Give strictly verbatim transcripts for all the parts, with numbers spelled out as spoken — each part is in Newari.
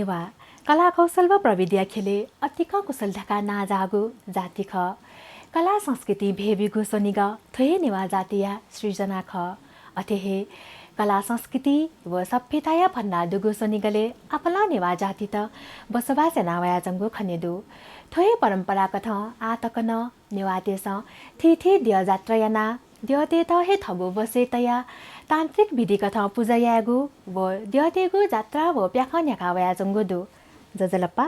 नेवाः कला कौशल व प्रविधिया ख्यलय् अतिकं कुशल धकाः नांजाःगु जाति खः। कला संस्कृतिं भय् बीगु स्वनिगः थ्व हे नेवाः जातिया सृजना खः। अथे हे कला संस्कृति व सभ्यताया फन्ना दुगु स्वनिगलय् आपालं नेवाः जातित बसोबास याना वयाच्वंगु खने दु। थ्व हे परम्परा कथं आः तक नं नेवाःतय्सं थीथी द्यः जात्रा यानाः द्यःतय्त हे थःगु वशय् तयाः तान्त्रिक विधि कथं पुजा यायेगु व द्यःतय्गु जात्रा व प्याखं न्ह्याका वयाच्वंगु दु। ज्वजलपा।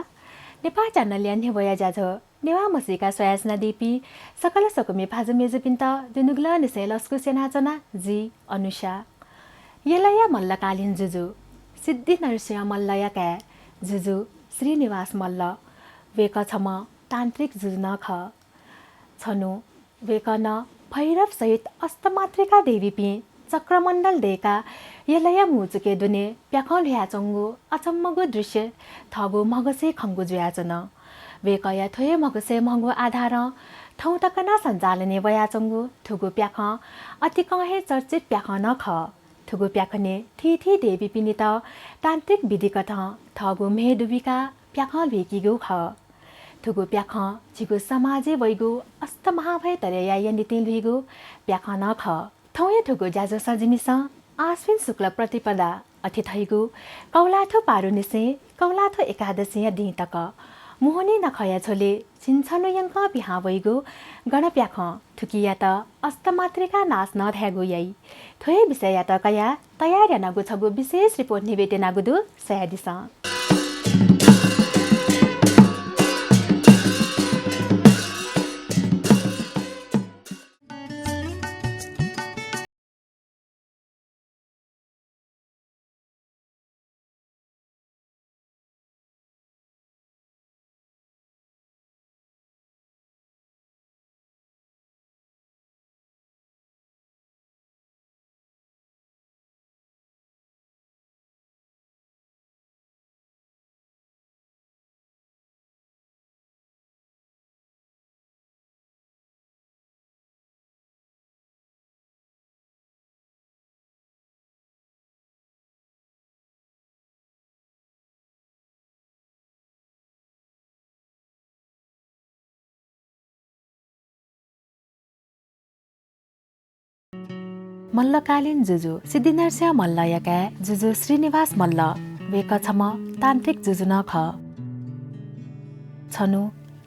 नेपाः च्यानलया न्ह्यब्वया ज्याझ्वः नेवाः म्हसीका स्वयाच्वनादीपिं सकल स्वकुमि भाजु मय्जुपिन्त दुनुगलंनिसें लसकुस यानाच्वना, जि अनुषा। यलया मल्लकालीन जुजु सिद्धिनरसिंह मल्लया काय् जुजु श्रीनिवास मल्ल। वय्कः छम्ह तान्त्रिक जुजु नं खः। छन्हु वय्कलं भैरव सहित अष्टमातृका देवीपिं चक्रमण्डल दय्काः यलया मू चुकय् दुने प्याखं ल्हुयाच्वंगु अचम्मगु दृश्य थःगु म्हगसय् खंगु जुयाच्वन। वय्कःया थ्व हे म्हगसय् म्हगु आधारं थौं तक नं सञ्चालनय् वयाच्वंगु थुगु प्याखं अतिकं हे चर्चित प्याखं नं खः। थुगु प्याखनय् थीथी देवीपिनित तान्त्रिक विधि कथं थःगु म्ये दुबिकाः प्याखं ल्हुइकीगु खः। थुगु प्याखं झीगु समाजय् वइगु अष्टमहाभय तरेया निंतिं ल्हुइगु प्याखं नं खः। थौंया थुगु ज्याझ्वलय् जिमिसं आश्विन शुक्ल प्रतिपदा अथे धइगु कौलाथ्व पारुनिसें कौलाथ्व एकादशीया दिं तक मोहनी नखःया झ्वलय् झिंछन्हु यंकं पिहां वइगु गणप्याखं, थुकियात अष्टमातृका नाच नं धायेगु याइ। थ्व हे विषययात कयाः तयार यानागु छगू विशेष रिपोर्ट निवेदन यानागु दु, स्वयादिसँ। मल्लकालीन जुजु सिद्धिनरसिंह मल्लया काय् जुजु श्रीनिवास मल्ल। वय्कः छम्ह तान्त्रिक जुजु नं खः। छन्हु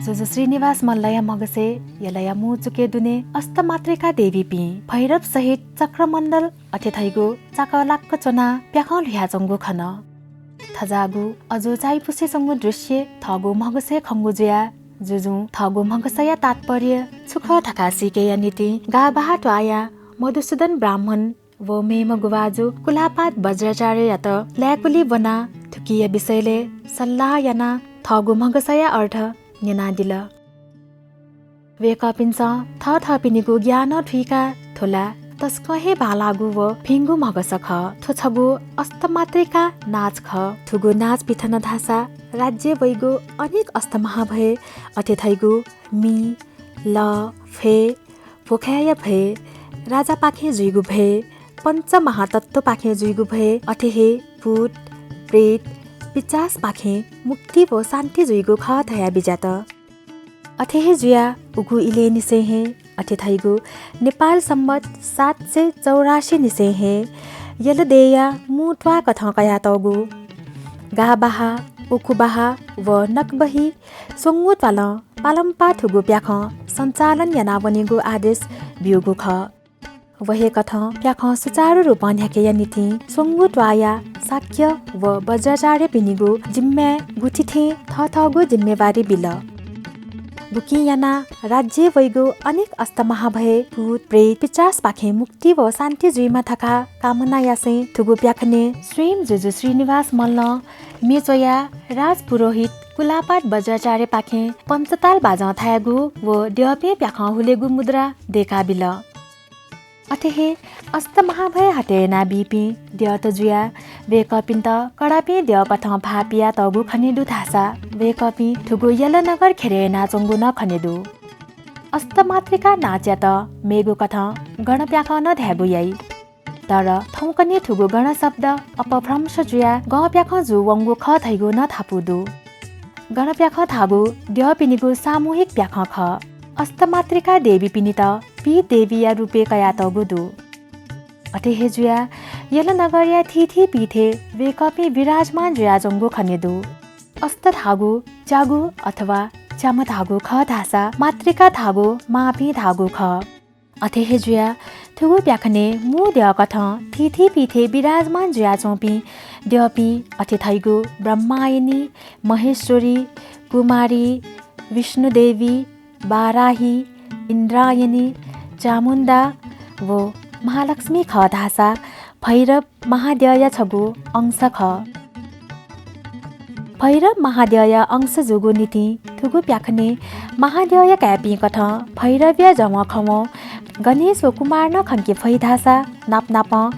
जुजु श्रीनिवास मल्लया म्हगसय् यलया मू चुकय् दुने अष्टमातृका देवीपिं भैरव सहित चक्रमण्डल अथे धइगु चाकःलाक्क च्वनाः प्याखं ल्हुयाच्वंगु खन। थज्याःगु अजू चायापुसे च्वंगु दृश्य थःगु म्हगसय् खंगु जुयाः जुजुं थःगु म्हगसया तात्पर्य छु खः धकाः सीकेया निंतिं गाःबाहाः त्वाःयाः मधुसूदन ब्राह्मण व मेम्ह गुभाजु कुलापाद वज्राचार्ययात लाय्कुलि ब्वनाः थुकिया विषयलय् सल्लाह यानाः थःगु म्हगसया अर्थ न्यनादिल। वय्कःपिन्सं थःथःपिनिगु ज्ञानं थुइकाः थ्व ला तसकं हे बांलाःगु व भिंगु म्हगस खः। थ्व छगू अष्टमातृका नाच खः। थुगु नाच पिथन धाःसा राज्यय् वइगु अनेक अष्टमहाभय अथे धइगु मि, लः, भ्वय्, भ्वखाय्या भय, राजापाखें जुइगु भय, पञ्चमहातत्वपाखें जुइगु भय, अथे हे भूत, प्रेत, पिचासपाखें मुक्ति व शान्ति जुइगु खः धयाः बिज्यात। अथे हे जुयाः उगु इलय्निसें हे, अथे धइगु नेपाल सम्बत सात सय चौरासी निसें हे यल देय्या मू त्वाः कथं कयातःगु गाःबाहाः, उखुबाहाः व नकबहि स्वंगू त्वालं पालंपाः थुगु प्याखं सञ्चालन यानावनेगु आदेश ब्यूगु खः। व हे कथं प्याखं सुचारु रूपं न्ह्याकेया निंतिं स्वंगू त्वाःया शाक्य व वज्राचार्यपिनिगु जिम्माय् गुथिथें थःथःगु जिम्मेवारी बिल। गुकिं यानाः राज्यय् वइगु अनेक अष्टमहाभय, भूत, प्रेत, पिचासपाखें मुक्ति व शान्ति जुइमा धकाः कामना यासें थुगु प्याखनय् स्वयं जुजु श्रीनिवास मल्लं म्ये च्वयाः राजपुरोहित कुलापाद वज्राचार्यपाखें पञ्चताल बाजं थायेगु व द्यःपिं प्याखं हुलेगु मुद्रा दय्काबिल। अथे हे अष्टमहाभय हटे यानाबीपिं द्यःत जुयाः वय्कःपिन्त कडापिं द्यःपाखें भाःपियातःगु खने दु धाःसा वय्कःपिं थुगु यल नगर खेरे यानाच्वंगु नं खने दु। अष्टमातृका नाचयात मेगु कथं गणप्याखं नं धायेगु याइ। तर थौंकन्हय् थुगु गणशब्द अपभ्रंश जुयाः गंप्याखं जूवंगु खः धइगु नं थापु दु। गणप्याखं धाःगु द्यःपिनिगु सामूहिक प्याखं खः। अष्टमातृका देवीपिनित पीठ देवीया रूपय् कयातःगु दु। अथे हे जुयाः यल नगरया थीथी पीठय् वय्कःपिं विराजमान जुयाच्वंगु खने दु। अष्ट धाःगु च्यागू अथवा च्याम्ह धाःगु खः धाःसा मातृका धाःगु मांपिं धाःगु खः। अथे हे जुयाः थुगु प्याखनय् मू द्यःकथं थीथी पीठय् विराजमान जुयाच्वंपिं द्यःपिं अथे धइगु ब्रह्मायणी, महेश्वरी, कुमारी, विष्णुदेवी, बाराही, इन्द्रायणी, चामुण्डा व महालक्ष्मी खः धाःसा भैरव महाद्यःया छगू अंश खः। भैरव महाद्यःया अंश जूगु निंतिं थुगु प्याखनय् महाद्यःया काय्पिंकथं भैरवया जवंखवं गणेश व कुमार नं खंके फइ धाःसा नाप नापं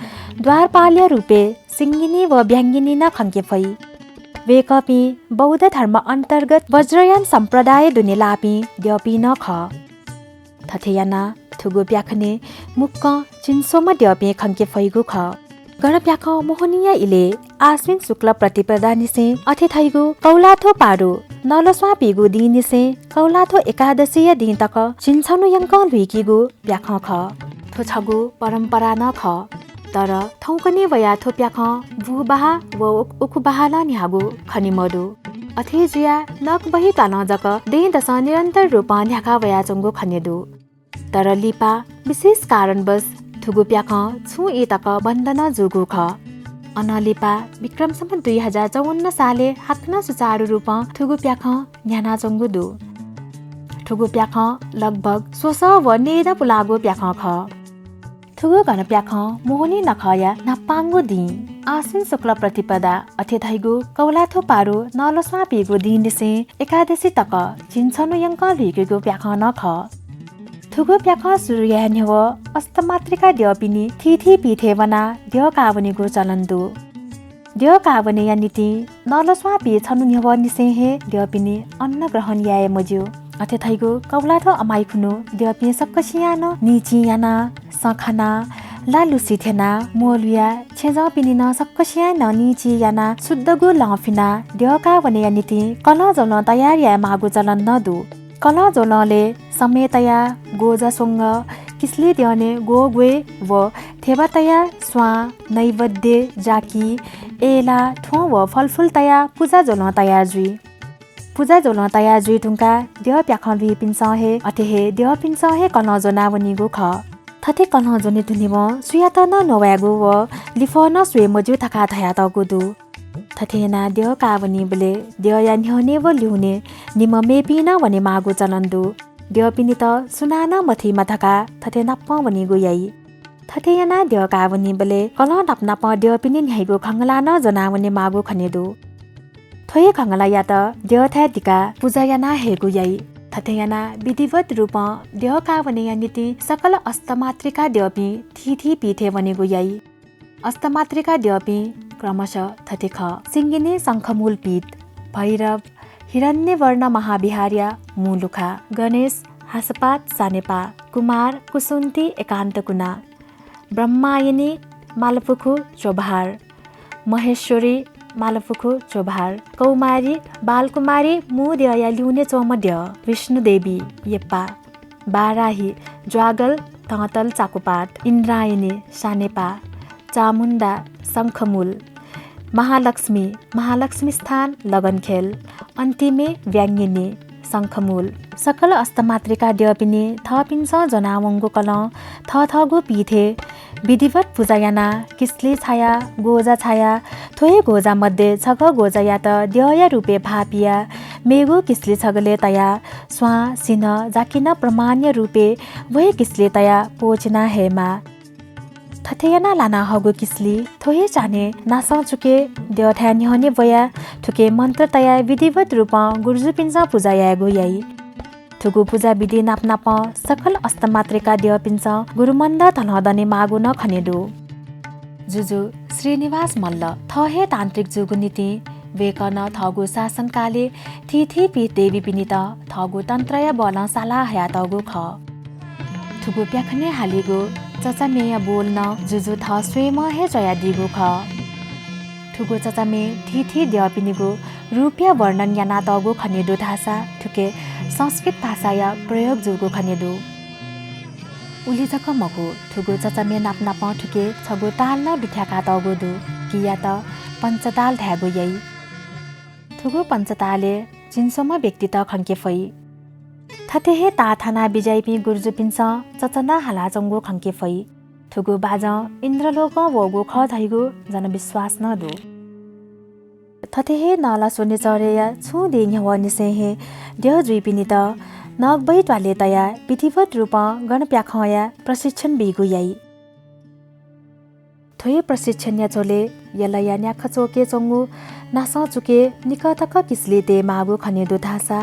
द्वारपालया रूपय् सिंगिनी व ब्याङ्गिनी नं खंके फइ। वय्कःपिं बौद्ध धर्म अन्तर्गत वज्रयान सम्प्रदाय दुने लाःपिं द्यःपिं नं खः। थथे यानाः थुगु प्याखनय् मुक्कं झिंस्वम्ह द्यःपिं खंके फइगु खः। गणप्याखं मोहनीया इलय् आश्विन शुक्ल प्रतिपदानिसें अथे धइगु कौलाथ्व पारु नलस्वां पीगु दिंनिसें कौलाथ्व एकादशीया दिं तक झिंछन्हु यंकं ल्हुइकीगु प्याखं खः। थ्व छगू परम्परा नं खः। तर थौंकन्हय् वयाः थ्व प्याखं बू बहाः व उक-, उखु बहालं न्ह्याःगु खने मदु। अथे जुयाः नकबही त्वालं जक दँय्‌दसं निरन्तर रूपं न्ह्याका वयाच्वंगु खने दु। तर लिपा विशेष कारणवश थुगु प्याखं छुं ई तक बन्द नं जूगु खः। अनं लिपा विक्रम सम्वत दुई हजार चौवन्न सालय् हाकनं सुचारु रूपं थुगु प्याखं न्ह्यानाच्वंगु दु। थुगु प्याखं लगभग स्वसः व नयेदँ पुलाःगु प्याखं खः। थुगु गणप्याखं मोहनी नखःया न्हापांगु दिं आश्विन शुक्ल प्रतिपदा अथे धइगु कौलाथ्व पारु नलस्वां पीगु दिंनिसें एकादशी तक झिंछन्हु यंकं ल्हुइकीगु प्याखं नं खः। थुगु प्याखं सुरु याये न्ह्यः अष्टमातृका द्यःपिनि थीथी पीठय् वनाः द्यः काः वनेगु चलन दु। द्यः काः वनेया निंतिं नलस्वां पीछन्हु न्ह्यवंनिसें हे द्यःपिनि अन्न ग्रहण याये मज्यू। अथे धइगु कौलाथ्व अमाइ खुन्हु द्यःपिं सकसियां नं निंचिं यानाः, सँ खनाः, लालुसि थ्यनाः, म्वःल्हुयाः, छेँजःपिनि नं सकसियां नं निंचिं यानाः शुद्धगु लं फिनाः द्यः काः वनेया निंतिं कलंज्वलं तयार यायेमाःगु चलन नं दु। कलंज्वलंलय् समय् तयाः, ग्वजा स्वंगः, किसली द्यःने ग्वःग्वय् व धेबा तयाः, स्वां, नैवेद्य, जाकि, अय्‌ला, थ्वँ व फलफुल तयाः पुजा ज्वलं तयार जुइ। पुजा ज्वलं तयार जुइ धुंकाः द्यः प्याखं ल्हुइपिन्सं हे अथे हे द्यःपिन्सं हे कलं ज्वनाः वनीगु खः। थथे कलं ज्वने धुनेवं सुयातं नं नवायेगु व लिफः नं स्वये मज्यू धकाः धयातःगु दु। थथे यानाः द्यः काः वनीबलय् द्यःया न्ह्यःने व ल्यूने निम्ह मेपिं नं वनेमाःगु चलन दु। द्यःपिनित सुनानं मथीमा धकाः थथे नापं वनीगु याइ। थथे यानाः द्यः काः वनीबलय् कलं नाप नापं द्यःपिनि न्ह्याइगु खँग्हला नं ज्वनाः वनेमाःगु खने दु। थ्व हे खँग्हलायात द्यःथाय् दिकाः पुजा यानाः हयेगु याइ। थथे यानाः विधिवत रूपं द्यः काः वनेया निंतिं सकल अष्टमातृका द्यःपिं थीथी पीठय् वनेगु याइ। अष्टमातृका द्यःपिं क्रमशः थथे खः। सिंगिनी शंखमूल पीठ, भैरव, हिरण्यवर्ण महाविहारया मू लुखा, गणेश हासपात सानेपा, कुमार कुसुन्ती एकान्त कुना, ब्रह्मायणी मालपुखु च्वभार, महेश्वरी मालपुखु च्वभार, कौमारी बालकुमारी मू द्यःया ल्यूने च्वंम्ह द्यः, विष्णुदेवी येप्पा, बाराही ज्वागल तंतल चाकुपात, इन्द्रायणी सानेपा, चामुण्डा शंखमूल, महालक्ष्मी महालक्ष्मी स्थान लगनखेल, अन्तिमे ब्याङ्गिनी शंखमूल। सकल अष्टमातृका द्यःपिनि थःपिन्सं ज्वनावंगु कलं थःथःगु पीठय् विधिवत पुजा यानाः किसली छायाः ग्वजा छायाः थ्व हे ग्वजा मध्ये छगः ग्वजायात द्यःया रूपय् भाःपियाः मेगु किसली छगलय् तयाः स्वां, सिन्हः, जाकिनं प्रमाणया रूपय् व हे किसली तयाः प्वःछिना हयेमाः। थथे यानाः लानाहःगु किसली थ्व हे चान्हय् नासं चुकय् द्यःथाय् न्ह्यःने ब्वयाः थुके मन्त्र तयाः विधिवत रूपं गुरुजुपिन्सं पुजा यायेगु याइ। थुगु पुजा विधि नाप नापं सकल अष्टमातृका द्यःपिन्सं गुरुमण्डल धलं दनेमाःगु नं खने दु। जुजु श्रीनिवास मल्ल थः हे तान्त्रिक जूगु निंतिं वय्कलं थःगु शासनकालय् थीथी पीठ देवीपिनित थःगु तन्त्रया बलं साला हयातःगु खः। थुगु प्याखनय् हालीगु चचामेया बोल नं जुजु थः स्वयेम्हं हे च्वयादीगु खः। थुगु चचामे थीथी द्यःपिनिगु रूपया वर्णन यानातःगु खने दु धाःसा थुके संस्कृत भाषाया प्रयोग जूगु खने दु। उलि जक मखु, थुगु चचामे नाप नापं थुके छगू ताल नं दुथ्याकातःगु दु, कियात पञ्चताल धायेगु याइ। थुगु पञ्चतालय् झिंस्वम्ह व्यक्तित खंके फइ। थथे हे ताःथाना बिज्याइपिं गुरुजुपिन्सं चचा नं हालाच्वंगु खंके फइ। थुगु बाजं इन्द्रलोकं वःगु खः धइगु जनविश्वास नं दु। थथे हे नःलास्वने चह्रेया छुं दिं न्ह्यवंनिसें हे द्यः जुइपिनित नगबही त्वालय् तयाः विधिवत रूपं गणप्याखंया प्रशिक्षण बीगु याइ। थ्व हे प्रशिक्षणया झ्वलय् यलया न्याखा च्वके च्वंगु नासं चुके निकः तक किसलय् तयेमाःगु खने दु धाःसा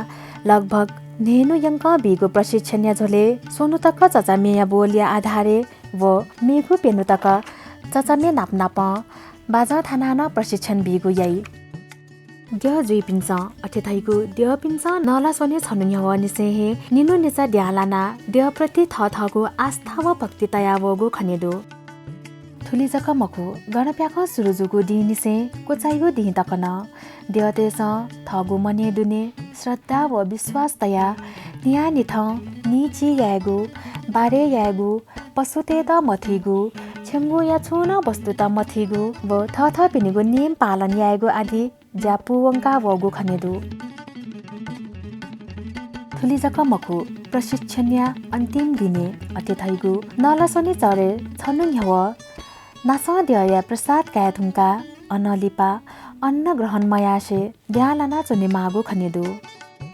लगभग न्हय्न्हु यंकं बीगु प्रशिक्षणया झ्वलय् स्वन्हु तक चचामेया बोलया आधारय् व मेगु प्यन्हु तक चचामे नाप नापं बाजं थानाः नं प्रशिक्षण बीगु याइ। द्यः जुइपिन्सं अथे धइगु द्यःपिन्सं नःलास्वने छन्हु न्ह्यवंनिसें हे निन्हु निचा द्यां लानाः द्यःप्रति थःथःगु आस्था व भक्ति तयावःगु खने दु। थुलि जक मखु, गणप्याखं सुरु जूगु दिंनिसें क्वचाइगु दिं तक नं द्यःतय्सं थःगु मनय् दुने श्रद्धा व विश्वास तयाः न्हियान्हिथं निइचिइ यायेगु, बारय् यायेगु, पशुतय्त मथीगु, छ्यंगूया छुं नं वस्तुत मथीगु व थःथःपिनिगु नियम पालन यायेगु आदि ज्या पूवंका वःगु खने दु। थुलि जक मखु, प्रशिक्षणया अन्तिम दिने अथे धइगु नःलास्वने चह्रे छन्हु न्ह्यवः नासं द्यःया प्रसाद काये धुंकाः अनं लिपा अन्न ग्रहण मयासें द्यां लाना च्वनेमाःगु खने दु।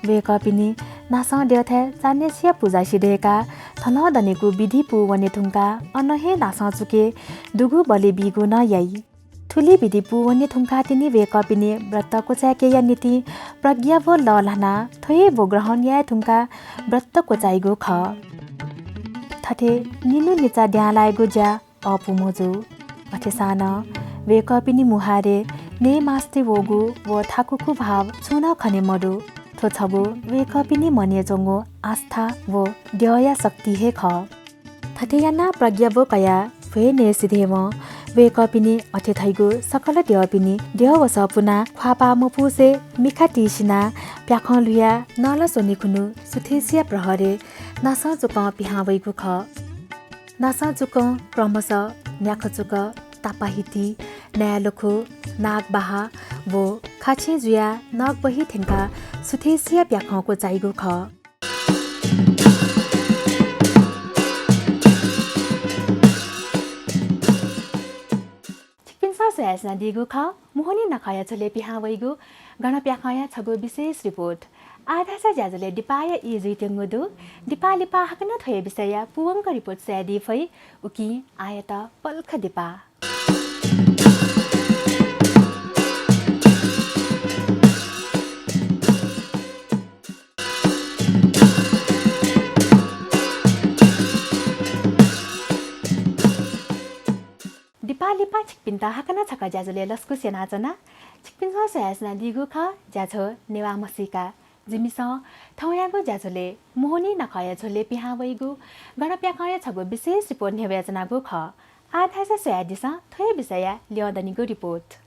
वय्कःपिनि नासं द्यःथाय् चान्हय्सिया पुजा सिधय्काः थनं दनेगु विधि पूवने धुंकाः अनं हे नासं चुके दुगु बलि बीगु नं याइ। थुलि विधि पूवने धुंकाः तिनि वय्कःपिनि व्रत क्वचाय्केया निंतिं प्रज्ञा व लः ल्हानाः थ्व हे ब्व ग्रहण याये धुंकाः व्रत क्वचाइगु खः। थथे निन्हु निचा द्यां लायेगु ज्या अःपु मजू। अथेसां नं वय्कःपिनि मुहारय् नये मास्ति वःगु व थाकुगु भाव छुं नं खने मदु। थ्व छगू वय्कःपिनि मनय् च्वंगु आस्था व द्यःया शक्ति हे खः। थथे यानाः प्रज्ञा व कयाः भ्वय् नये सिधय्वं वय्कःपिनि अथे धइगु सकल द्यःपिनि द्यः वसः पुनाः ख्वाःपाः मपुसे मिखा तिसिनाः प्याखं ल्हुयाः नःलास्वने खुन्हु सुथय्सिया प्रहरय् नासं चुकं पिहां वइगु खः। नासं चुकं क्रमशः न्याखचुक, तापाहिति, नाय्लुखु, नागबाहा व खाछें जुयाः नगबही थ्यंकाः सुथय्सिया प्याखं क्वचाइगु खः। छिकपिन्सं स्वयाच्वनादीगु खः मोहनी नखःया झ्वलय् पिहां वइगु गणप्याखंया छगू विशेष रिपोर्ट। आः धाःसा ज्याझ्वलय् दिपाःया ई जुइत्यंगु दु। दिपाः लिपा हाकनं थ्व हे विषयया पूवंक रिपोर्ट स्वयादी फइ। उकिं आःयात पलख दिपाः। दिपाः लिपा छिकपिन्त हाकनं छकः ज्याझ्वलय् लसकुस यानाच्वना। छिकपिन्सं स्वयाच्वनादीगु खः ज्याझ्वः नेवाः म्हसीका। जिमिसं थौंयागु ज्याझ्वलय् मोहनी नखःया झ्वलय् पिहां वइगु गणप्याखंया छगू विशेष रिपोर्ट न्ह्यब्वयाच्वनागु खः। आः धाःसा स्वयादिसँ थ्व हे विषयया ल्यं दनिगु रिपोर्ट।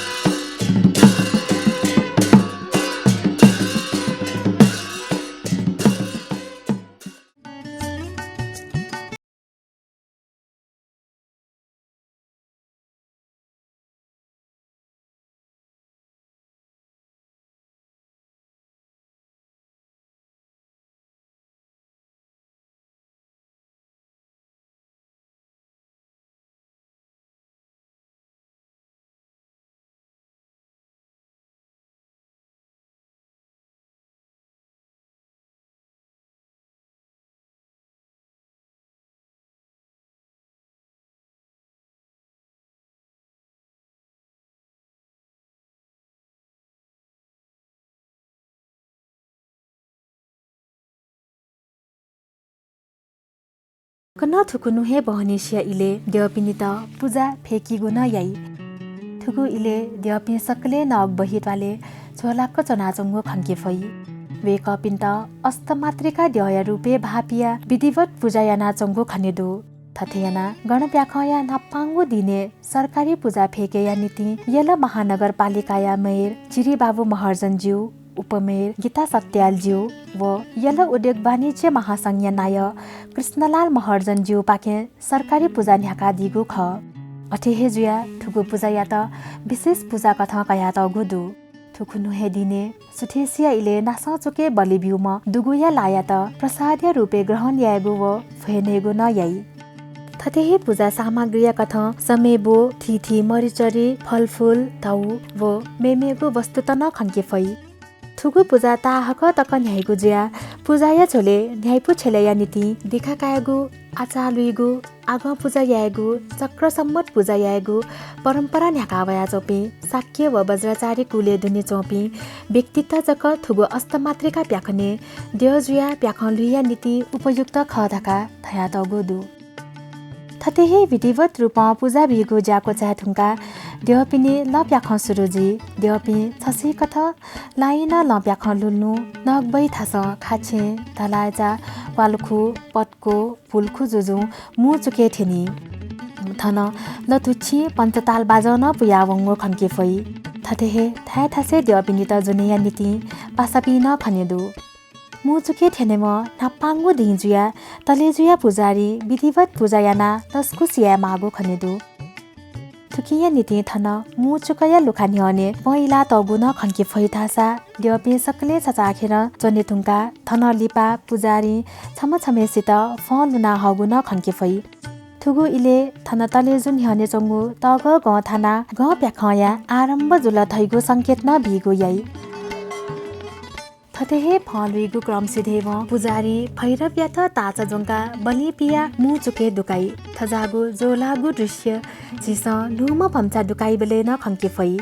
हाकनं थुकुन्हु हे बहनिसिया इलय् द्यःपिनित पुजा फय्कीगु नं याइ। थुगु इलय् द्यःपिं सकलें नगबही त्वालय् झ्वःलाक च्वनाच्वंगु खंके फइ। वय्कःपिन्त अष्टमातृका द्यःया रूपय् भाःपियाः विधिवत पुजा यानाच्वंगु खने दु। थथे यानाः गणप्याखंया न्हापांगु दिनय् सरकारी पुजा फय्केया निंतिं यल महानगरपालिकाया मेयर चिरिबाबु महर्जनज्यू, उपमेयर गीता सत्यालज्यू व यल उद्योग वाणिज्य महासंघया नायः कृष्णलाल महर्जनज्यूपाखें सरकारी पुजा न्ह्याकादीगु खः। अथे हे जुयाः थुगु पुजायात विशेष पुजा कथं कयातःगु दु। थुकुन्हु हे दिनय् सुथय्सिया इलय् नासं चुकय् बलि ब्यूम्ह दुगुया लाःयात प्रसादया रूपय् ग्रहण यायेगु व भ्वय् नयेगु नं याइ। थथे हे पुजा सामग्रीया कथं समेबो, थीथी मरिचरी, फलफुल, धौ व मेमेगु वस्तुत नं खंके फइ। थुगु पुजा ताःहाकः तक न्ह्याइगु जुयाः पुजाया झ्वलय् न्ह्याइपु छ्यलय्या निंतिं दिखा कायेगु, आचाः लुइगु, आगं पुजा यायेगु, चक्रसम्मत पुजा यायेगु परम्परा न्ह्याका वयाच्वंपिं शाक्य व वज्राचारी कुलय् दुने च्वंपिं व्यक्तित जक थुगु अष्टमातृका प्याखनय् द्यः जुयाः प्याखं लुइया निंतिं उपयुक्त खः धकाः धयातःगु दु। थथे हे विधिवत रूपं पुजा बीगु ज्या क्वचाये धुंकाः द्यःपिनि लँ प्याखं सुरु जुइ। द्यःपिं छसिकथं लाइनं लँ प्याखं लुलुं, नगबहि थासं, खाछेँ, धलाय्चा, क्वालुखु, पत्को, भुलखु जुजुं मू चुकय् थ्यनी। थन लथुछिं पञ्चताल बाजं नं पुयावंगु खंके फइ। थथे हे थाय् थासय् द्यःपिनित ज्वनेया निंतिं पासापिं नं खने दु। मू चुकय् थ्यनेम्ह न्हापांगु दिं जुयाः तले जुयाः पुजाहारीं विधिवत पुजा यानाः लसकुस यायेमाःगु खने दु। थुकिया निंतिं थन मू चुकया लुखा न्ह्यःने पँ इलातःगु नं खंके फइ धाःसा द्यःपिं सकलें छचाःखेरं च्वने धुंकाः थनं लिपा पुजाहारीं छम्ह छम्हय्सित फं लुना हःगु नं खंके फइ। थुगु इलय् थन तलेजु न्ह्यःने च्वंगु तःगः गं थानाः गं प्याखंया आरम्भ जुल धइगु संकेत नं बीगु याइ। थथे हे फं लुइगु क्रम सिधयेवं पुजाहारीं भैरवयात ताःचा ज्वंकाः बलिं पियाः मू चुकय् दुकाइ। थज्याःगु ज्वःलाःगु दृश्य झीसं न्हूम्ह भम्चा दुकाइबलय् नं खंके फइ।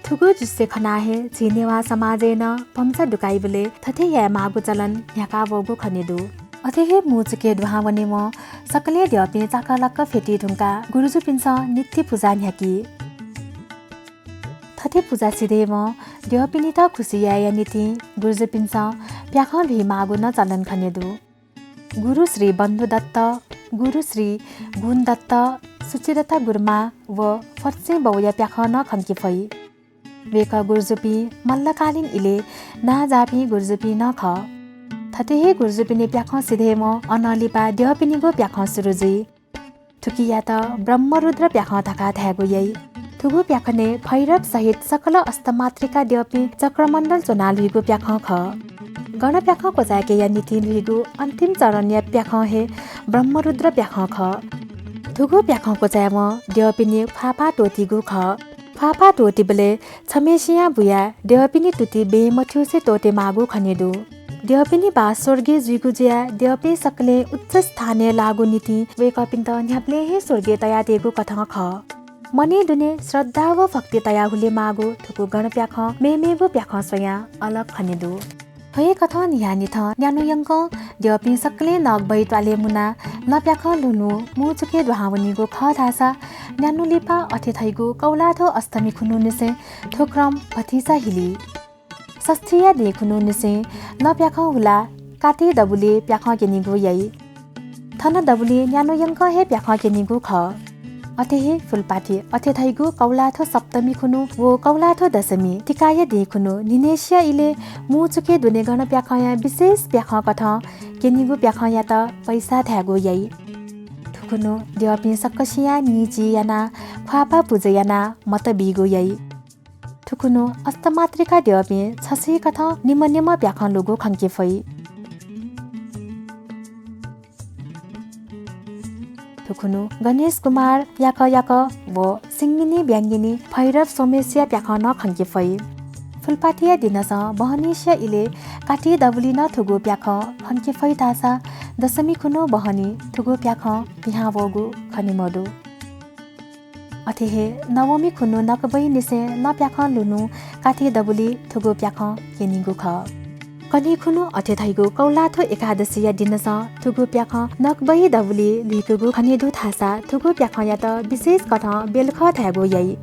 थुगु दृश्य खनाः हे झी नेवाः समाजय् नं भम्चा दुकाइबलय् थथे यायेमाःगु चलन न्ह्याका वःगु खने दु। अथे हे मू चुकय् दुहां वनेवं सकलें द्यःपिं चाकलाक फ्यतुइ धुंकाः गुरुजुपिन्सं नित्य पुजा न्ह्याकी। थथे पुजा सिधयेवं द्यःपिनित खुसि यायेया निंतिं गुरुजुपिन्सं प्याखं बीमाःगु नं चलन खने दु। गुरु श्री बन्धु दत्त, गुरु श्री गुण दत्त, सुचिरता गुरुमां व फट्सें बौया प्याखं नं खंके फइ। वय्कः गुरुजुपिं मल्लकालीन इलय् नांजाःपिं गुरुजुपिं नं खः। थथे हे गुरुजुपिनि प्याखं सिधयेवं अनं लिपा द्यःपिनिगु प्याखं सुरु जुइ। थुकियात ब्रह्मरुद्र प्याखं धकाः धायेगु याइ। थुगु प्याखनय् भैरव सहित सकल अष्टमातृका द्यःपिं चक्रमण्डल च्वनाः लुइगु प्याखं खः। गणप्याखं क्वचाय्केया निंतिं लुइगु अन्तिम चरणया प्याखं हे ब्रह्मरुद्र प्याखं खः। थुगु प्याखं क्वचायेवं द्यःपिनि ख्वाःपाः त्वःतीगु खः। ख्वाःपाः त्वःतीबलय् छम्हय्सियां बुयाः द्यःपिनि तुति बँय् मथ्यूसे त्वःतेमाःगु खने दु। द्यःपिनि बास स्वर्गय् जुइगु जुयाः द्यःपिं सकलें उच्च स्थानय् लाःगु निंतिं वय्कःपिन्त न्ह्याबलें हे स्वर्गय् तयातयेगु कथं खः। मनय् दुने श्रद्धा व भक्ति तयाः हुलेमाःगु थुगु गणप्याखं मेमेगु प्याखं स्वयां अलग खने दु। थ्व हे कथं न्हियान्हिथं न्यान्हु यंकं द्यःपिं सकलें नगबहि त्वालय् मुनाः लँ प्याखं लुलुं मू चुकय् दुहां वनीगु खः धाःसा न्यान्हु लिपा अथे धइगु कौलाथ्व अष्टमी खुन्हुनिसें थ्व क्रम भतिचा हिली। षष्ठीया दिं खुन्हुनिसें लँ प्याखं हुलाः काति दबुलिइ प्याखं क्यनीगु याइ। थन दबुलिइ न्यान्हु यंकं हे प्याखं क्यनीगु खः। अथे हे फुलपाथी अथे धइगु कौलाथ्व सप्तमी खुन्हु व कौलाथ्व दशमी तिकाया दिं खुन्हु न्हिनय्सिया इलय् मू चुकय् दुने गणप्याखंया विशेष प्याखं कथं क्यनीगु प्याखंयात पैसा धायेगु याइ। थुकुन्हु द्यःपिं सकसियां निंचिं यानाः ख्वाःपाः पुजा यानाः मत बीगु याइ। थुकुन्हु अष्टमातृका द्यःपिं छसिकथं निम्ह निम्ह प्याखं लुगु खंके फइ। थुकुन्हु गणेश कुमार याकः याकः व सिंगिनी ब्याङ्गिनी भैरव सोमेशया प्याखं नं खंके फइ। फुलपातिया दिनसं बहनीसिया इलय् काति दबुलिइ नं थुगु प्याखं खंके फइ धाःसा दशमी खुन्हु बहनी थुगु प्याखं पिहां वःगु खने मदु। अथे हे नवमी खुन्हु नकबहिनिसें लँ प्याखं लुलुं काति दबुलिइ थुगु प्याखं क्यनीगु खः। कन्हय् खुन्हु अथे धइगु कौलाथ्व एकादशीया दिनसं थुगु प्याखं नकबहि दबुलिइ लुइकूगु खने दु धाःसा थुगु प्याखंयात विशेष कथं बेलखः धायेगु याइ।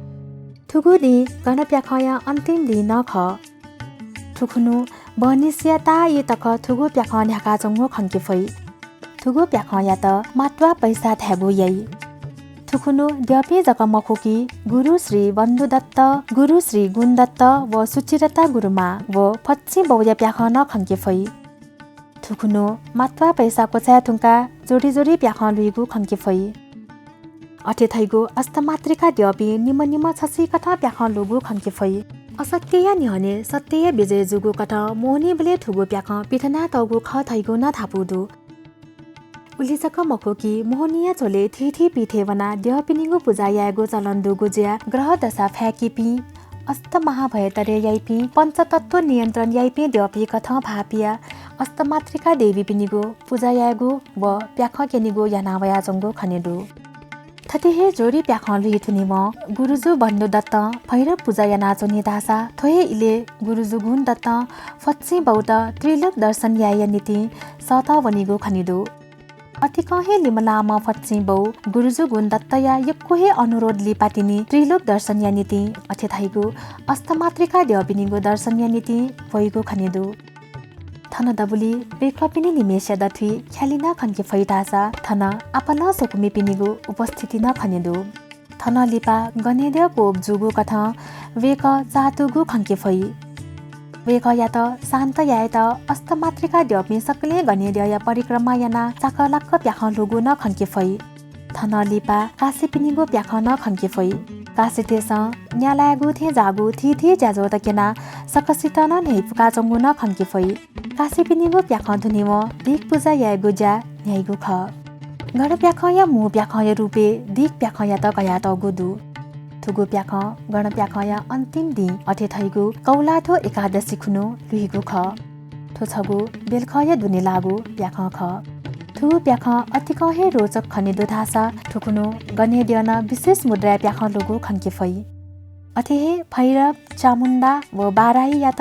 थुगु दिं गणप्याखंया अन्तिम दिं नं खः। थुकुन्हु बहनिसिया ताःई तक थुगु प्याखं न्ह्याकाच्वंगु खंके फइ। थुगु प्याखंयात मात्वा पैसा धायेगु याइ। थुखुन्हु द्यःपिं जक मखु कि गुरु श्री बन्धुदत्त, गुरु श्री गुणदत्त व सुचिरता गुरुमां व फच्चिं बौया प्याखं नं खंके फइ। थुखुन्हु मात्वा पैसा क्वचाय् धुंकाः जोडी जोडी प्याखं लुइगु खंके फइ। अथे धइगु अष्टमातृका द्यःपिं निम्ह निम्ह छसिकथं प्याखं लुगु खंके फइ। असत्यया न्ह्यःने सत्यया विजय जूगु कथं मोहनीबलय् थुगु प्याखं पिथनातःगु खः धइगु नं धापू दु। उलि जक मखु कि मोहनीया झ्वलय् थीथी पीठय् वनाः द्यःपिनिगु पुजा यायेगु चलन दुगु जुयाः ग्रह दशा फाय्‌कीपिं, अष्टमहाभयतरय् याइपिं, पञ्चतत्व नियन्त्रण याइपिं द्यःपिं कथं भाःपियाः अष्टमातृका देवीपिनिगु पुजा यायेगु व प्याखं क्यनेगु याना वयाच्वंगु खने दु। थथे हे जोडी प्याखं लुइ धुनेवं गुरुजु बन्धुदत्तं भैरव पुजा यानाच्वनी धाःसा थ्व हे इलय् गुरुजु गुणदत्तं फच्चिं बौत त्रिलोक दर्शन यायेया निंतिं सःतः वनीगु खने दु। अतिकं हे लिमलाःम्ह फच्चिं बौ गुरुजु गुणदत्तया यक्व हे अनुरोध लिपा तिनि त्रिलोक दर्शनया निंतिं अथे धइगु अष्टमातृका द्यःपिनिगु दर्शनया निंतिं वइगु खने दु। थन दबुलिइ वय्‌कःपिनि निम्हेसिया दथुइ ख्यालि नं खंके फइ धाःसा थन आपालं स्वकुमिपिनिगु उपस्थिति नं खने दु। थन लिपा गनेद्यः कोप जूगु कथं वय्‌कः चाःतूगु खंके फइ। वय्‌कःयात शान्त यायेत अष्टमातृका द्यःपिं सकलें गनेद्यःया परिक्रमा यानाः चाकःलाक्क प्याखं लुगु नं खंके फइ। थन लिपा काशीपिनिगु प्याखं नं खंके फइ। काशीतय्‌सं न्यालायेगु थें जाःगु थीथी ज्याझ्वःत क्यनाः सकसितं नं न्ह्यइपुकाच्वंगु नं खंके फइ। काशीपिनिगु प्याखं धुनेवं दिग्पुजा यायेगु ज्या न्ह्याइगु खः। गणप्याखंया मू प्याखंया रूपय् दिग्प्याखंयात कयातःगु दु। थुगु प्याखं गणप्याखंया अन्तिम दिं अथे धइगु कौलाथ्व एकादशी खुन्हु लुइगु खः। थ्व छगू बेलखःया दुने लाःगु प्याखं खः। थुगु प्याखं अतिकं हे रोचक खने दु धाःसा थुखुन्हु गनेद्यः नं विशेष मुद्राय् प्याखं लुगु खंके फइ। अथे हे भैरव, चामुण्डा व बाराहीयात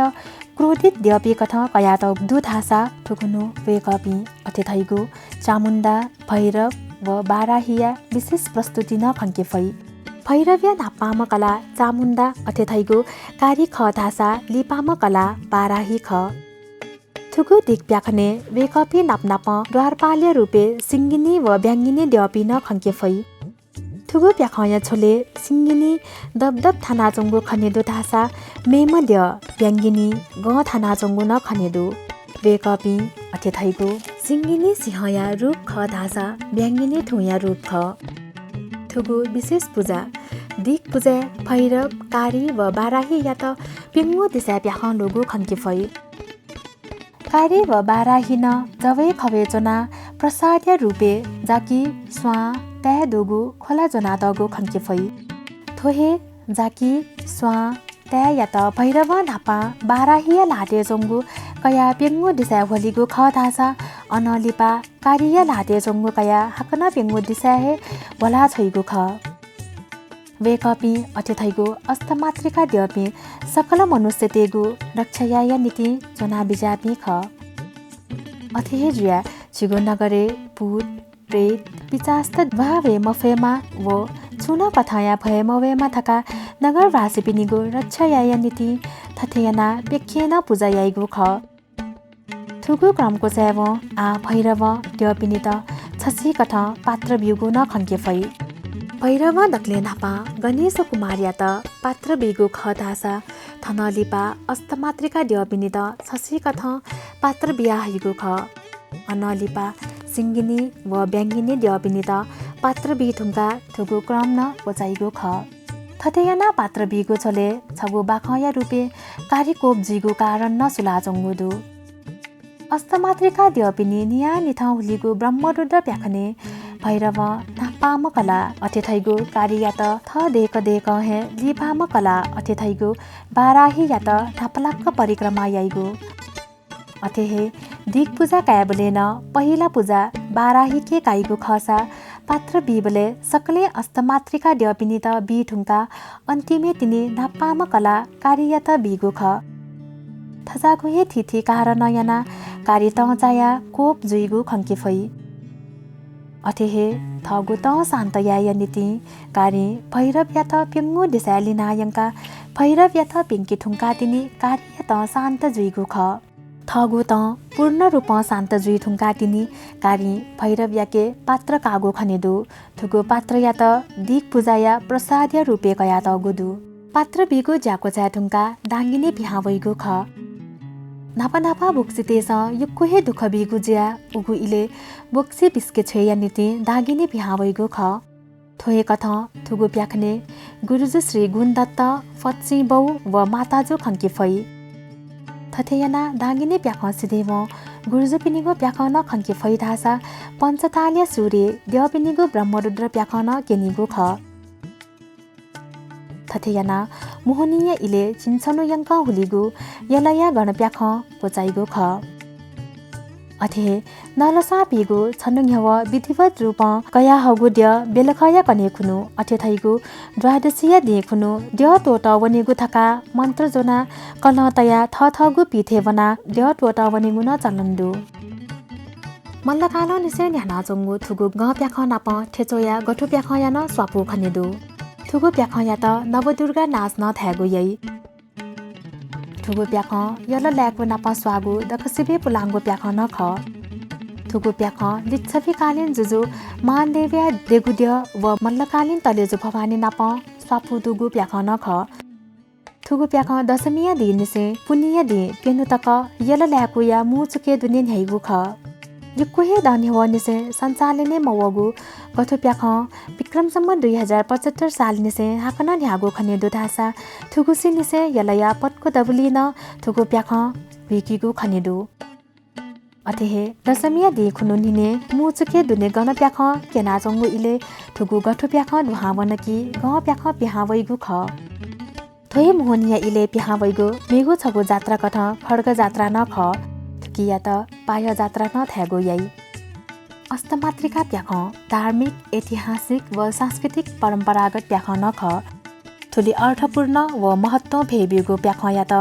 क्रोधित द्यःपिं कथं कयातःगु दु धाःसा थुखुन्हु वय्‌कःपिं अथे धइगु चामुण्डा, भैरव व बाराहीया विशेष प्रस्तुति नं खंके फइ। भैरवया न्हापांम्ह कलाः चामुण्डा अथे धइगु कारी खः धाःसा लिपांम्ह कलाः बाराही खः। थुगु दिग्प्याखनय् वय्‌कःपिं नापनापं द्वारपालया रूपय् सिंगिनी व ब्याङ्गिनी द्यःपिं नं खंके फइ। थुगु प्याखंया झ्वलय् सिंगिनी दबदब थानाच्वंगु खने दु धाःसा मेम्ह द्यः ब्याङ्गिनी गं थानाच्वंगु नं खने दु। वय्‌कःपिं अथे धइगु सिंगिनी सिंहया रूप खः धाःसा ब्याङ्गिनी थुंया रूप खः। थुगु विशेष पुजा दिग्पुजाय् भैरव, कारी व बाराहीयात प्यंगू दिसाय् प्याखं लुगु खंके फइ। कारी व बाराही नं जवय् खवय् च्वनाः प्रसादया रूपय् जाकि, स्वां, ताय् दुगु ख्वला ज्वनातःगु खंके फइ। थ्व हे जाकि, स्वां, ताय्‌यात भैरवं न्हापां बाराहीया ल्हातय् च्वंगु कयाः प्यंगू दिसाय् ह्वलीगु खः धाःसा अनं लिपा कारीया ल्हातय् च्वंगु कयाः हाकनं प्यंगू दिसाय् हे ह्वला छ्वइगु खः। वय्‌कःपिं अथे धइगु अष्टमातृका द्यःपिं सकल मनुष्यतय्‌गु रक्षा यायेया निंतिं च्वना बिज्याःपिं खः। अथे हे जुयाः झीगु नगरय् भूत, प्रेत, पिचास्त ध्वाः वये मफयेमा व छुं नं कथंया भय मवयेमा धकाः नगरवासीपिनिगु रक्षा यायेया निंतिं थथे यानाः प्यखें नं पुजा याइगु खः। थुगु क्रम क्वचायेवं आः भैरवं द्यःपिनित छसिकथं पात्र ब्यूगु नं खंके फइ। भैरवं दकलय् न्हापां गणेश कुमारयात पात्र बीगु खः धाःसा थनं लिपा अष्टमातृका द्यःपिनित छसिकथं पात्र बियाहइगु खः। अनं लिपा सिंगिनी व ब्याङ्गिनी द्यःपिनित पात्र बी धुंकाः थुगु क्रम नं क्वचाइगु खः। थथे यानाः पात्र बीगु झ्वलय् छगू बाखंया रूपय् कारीकोप जुइगु कारण नं सुलाच्वंगु दु। अष्टमातृका द्यःपिनि नियानिथं हुलीगु ब्रह्मरुद्र प्याखनय् भैरवं न्हापांम्ह कलाः अथे धइगु कारीयात थः दय्‌कं दय्‌कं हे लिपांम्ह कलाः अथे धइगु बाराहीयात न्हापालाक परिक्रमा याइगु। अथे हे दिग्पुजा कायेबलय् नं पहिला पुजा बाराहीके काइगु खःसा पात्र बीबलय् सकलें अष्टमातृका द्यःपिनित बी धुंकाः अन्तिमय् तिनि न्हापांम्ह कलाः कारीयात बीगु खः। थज्याःगु हे थीथी कारणं यानाः कारी तंचायाः कोप जुइगु खंके फइ। अथे हे थःगु तं शान्त यायेया निंतिं कारीं भैरवयात प्यंगू दिसाय् लिनाः यंकाः भैरवयात प्यंके धुंकाः तिनि कारीया तं शान्त जुइगु खः। थःगु तं पूर्ण रूपं शान्त जुइ धुंकाः तिनि कारिं भैरवयाके पात्र काःगु खने दु। थुगु पात्रयात दिग्पुजाया प्रसादया रूपय् कयातःगु दु। पात्र बीगु ज्याकूचाय् धुंकाः दागिने पिहां वइगु खः। न्हापा न्हापा बोक्सीतय्सं यक्व हे दुःख बीगु जुयाः उगु इलय् बोक्सी बिस्के छ्वयेया निंतिं दागिने पिहां वइगु खः। थ्व हे कथं थुगु प्याखनय् गुरुजु श्री गुणदत्त, फच्चिं बौ व माताजु खंके फइ। थथे यानाः दागिने प्याखं सिधयेवं गुरुजुपिनिगु प्याखं नं खंके फइ धाःसा पञ्चतालया सुरय् द्यःपिनिगु ब्रह्मरुद्र प्याखं नं क्यनीगु खः। थथे यानाः मोहनीया इलय् झिंछन्हु यंकं हुलीगु यलया गणप्याखं क्वचाइगु खः। अथे हे नलस्वांपिगु छन्हु न्ह्यवः विधिवत रूपं कयाहःगु द्यः बेलखया कन्हय् खुन्हु अथे धइगु द्वादशीया दिं खुन्हु द्यः त्वःतः वनेगु धकाः मन्त्र ज्वनाः कलं तयाः थःथःगु पीठय् वनाः द्यः त्वःतः वनेगु नं चलन दु। मल्लकालंनिसें न्ह्यानाच्वंगु थुगु गं प्याखं नाप थ्यंच्वया गथु प्याखंया नं स्वापू खने दु। थुगु प्याखंयात नवदुर्गा नाच नं धायेगु याइ। थुगु प्याखं यल लाय्कू नाप स्वाःगु दकसिबय् पुलांगु प्याखं नं खः। थुगु प्याखं लिच्छविकालीन जुजु मानदेवया देगु द्यः व मल्लकालीन तलेजु भवानी नाप स्वापू दुगु प्याखं नं खः। थुगु प्याखं दशमीया दिंनिसें पुन्हिया दिं प्यन्हु तक यल लाय्कूया मू चुकय् दुने न्ह्याइगु खः। यक्व हे दँ न्ह्यवःनिसें सञ्चालनय् मवःगु गथु प्याखं विक्रम सम्वत दुई हजार पचहत्तर सालनिसें हाकनं न्ह्याःगु खने दु धाःसा थुगुसिंनिसें यलया पत्कु दबुलिइ नं थुगु प्याखं हुइकीगु खने दु। अथे हे दशमीया दिं खुन्हु न्हिनय् मू चुकय् दुने गन प्याखं क्यनाच्वंगु इलय् थुगु गथु प्याखं दुहां वन कि गं प्याखं पिहां वइगु खः। थ्व हे मोहनीया इलय् पिहां वइगु मेगु छगू जात्राकथं खड्ग जात्रा नं खः। थुकियात पायः जात्रा नं धायेगु याइ। अष्टमातृका प्याखं धार्मिक, ऐतिहासिक व सांस्कृतिक परम्परागत प्याखं नं खः। थुलि अर्थपूर्ण व महत्वं भय् ब्यूगु प्याखंयात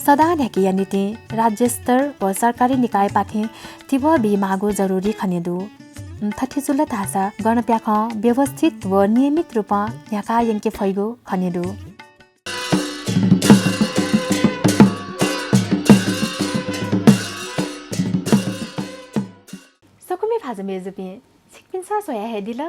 सदां न्ह्याकेया निंतिं राज्यस्तर व सरकारी निकायपाखें तिबः बीमाःगु जरुरी खने दु। थथे जुल धाःसा गन प्याखं व्यवस्थित व नियमित रूपं न्ह्याका यंके फइगु खने दु। सकूमि भाजु मय्जुपिं, छिकपिन्सं स्वया हे दिल,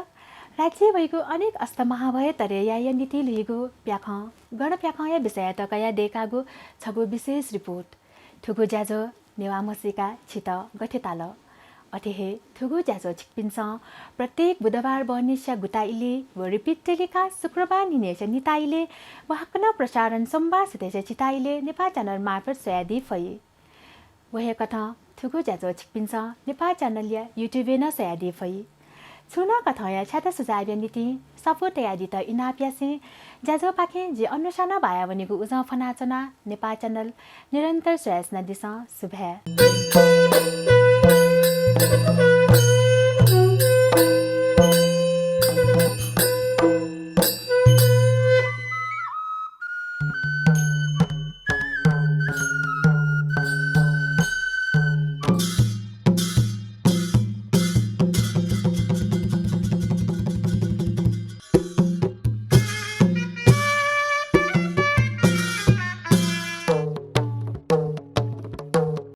राज्यय् वइगु अनेक अष्टमहाभय् तरे यायेया निंतिं ल्हुइगु प्याखं, गन प्याखंया विषययात कयाः दय्कागु छगू विशेष रिपोर्ट। थुगु ज्याझ्वः नेवाः म्हसीका छित गथे ताल? अथे हे थुगु ज्याझ्वः छिकपिन्सं प्रत्येक बुधबार बहनिसिया गुता इलय् व repeat telecast शुक्रबार न्हिनय्सिया निता इलय् व हाकनं प्रसारण सोमबार सुथय्सिया झिता इलय् नेपाः channel मार्फत स्वयादी फइ। व हे कथं थुगु ज्याझ्वः छिकपिन्सं नेपाः channel या YouTube-य् नं स्वयादी फइ। छुं नं कथंया छ्याता सुझावया निंतिं स्वापू तयादीत इनाप यासें ज्याझ्वःपाखें जि अनुषां बायावनेगु उजं फ्वनाच्वना। नेपाः channel निरन्तर स्वयाच्वनादिसँ। सुभाय्।